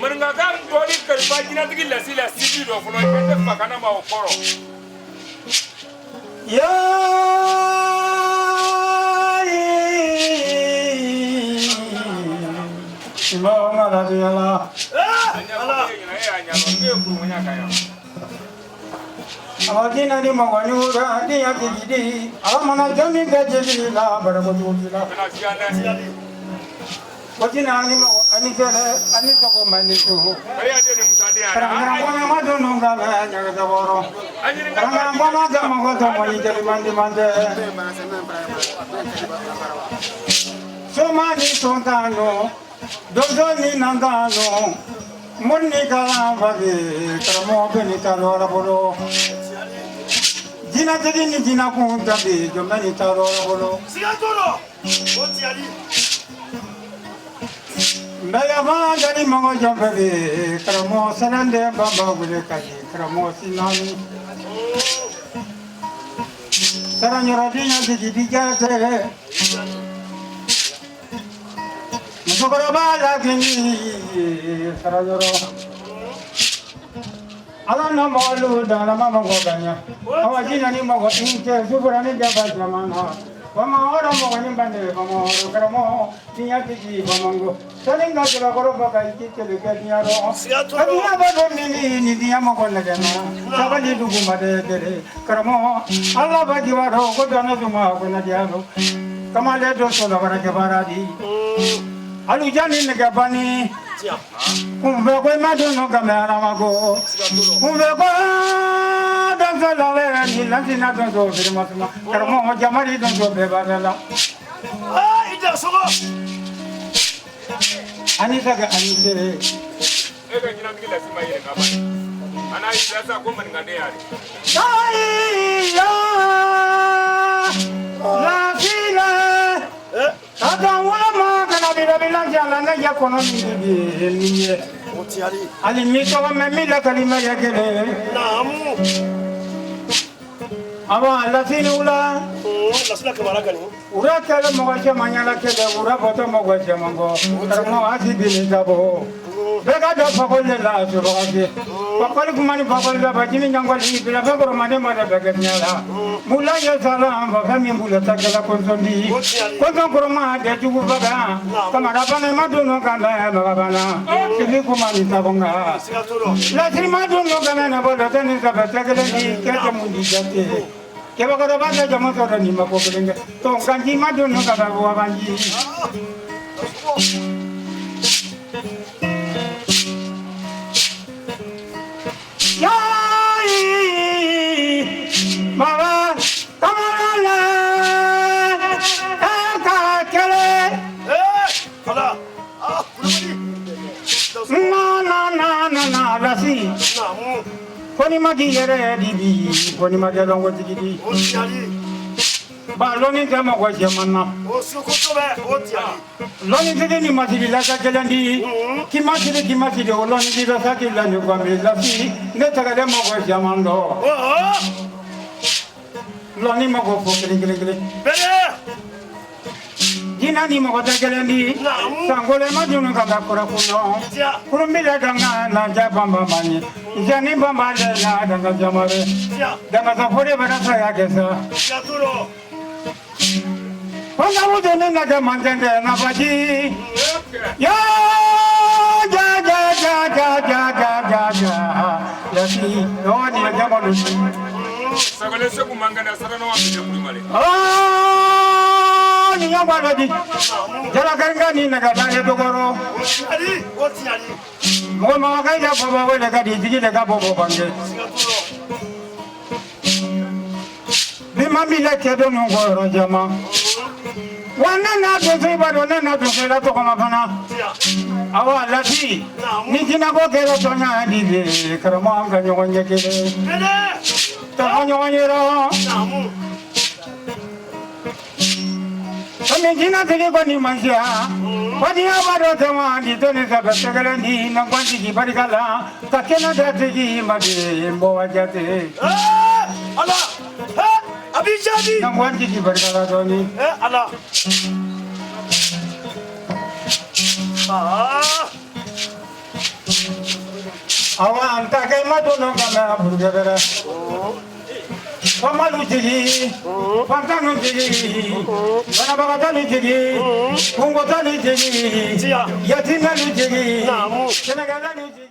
Maninkakan dɔɔni kalifa jinɛtigi lasi la siji dɔ fɔlɔ i bɛ ne fa kana ma o kɔrɔ. E ka jinɛtigi lasi ma yɛlɛ ka ban. A n'a y'i sa ko maninkaden y'a de. Jinɛ ni mɔgɔ tɛ kelen di. Naamu. Sankolo ma dunu ka taa kɔrɔ kun dɔn. Tiɲɛ. Kurunbila danga lanja banba man ye. Jani banba le la danga jamare. Tiɲɛ. Danga sa fore bara sa ya kesa. Siga t'o la. Fanga wujo ne na ga manjande na baji. Ya ja ja ja ja ja ja ja ja. Lati no ni jamanu. Sagale Segu Mangana sarana wa bi kulumale. Ah ni ya balo di. Jala karanga ni na ga dale dogoro. O tiɲɛ di. O tiɲɛ di. Mɔgɔ ma ka ja baba wele ka di jigi le ka bɔ bange. Siga t'o la. Ni ma mi la cɛ don ko yɔrɔ jama. Wa ne n'a don so i b'a dɔn ne n'a don so i la tɔgɔma fana. Tiɲɛ. Awa lati ni jinɛko kɛra tɔɲa di de karamɔgɔ an ka ɲɔgɔn ɲɛ kelen. Kelen. Tɔgɔ ɲɔgɔn ye rɔ. Naamu. Komi jinɛtigi kɔni man siya. Fadiya b'a dɔn tɛ wa di to ni sɛbɛ sɛgɛrɛ ni nankɔntigi barika la ka kɛnɛ da tigi ma di n bɔ wa jate. Ala. A b'i jaabi. Nankɔntigi barika la dɔɔni. Ala. Aa. Awa an ta kɛ ma dɔn ka mɛn a burukɛ bɛrɛ. Famalu jigi, fantanu jigi, banabagatɔlu jigi, kungotɔlu jigi, Tiɲɛ. yatimɛlu jigi, Naamu. sɛnɛkɛlalu jigi.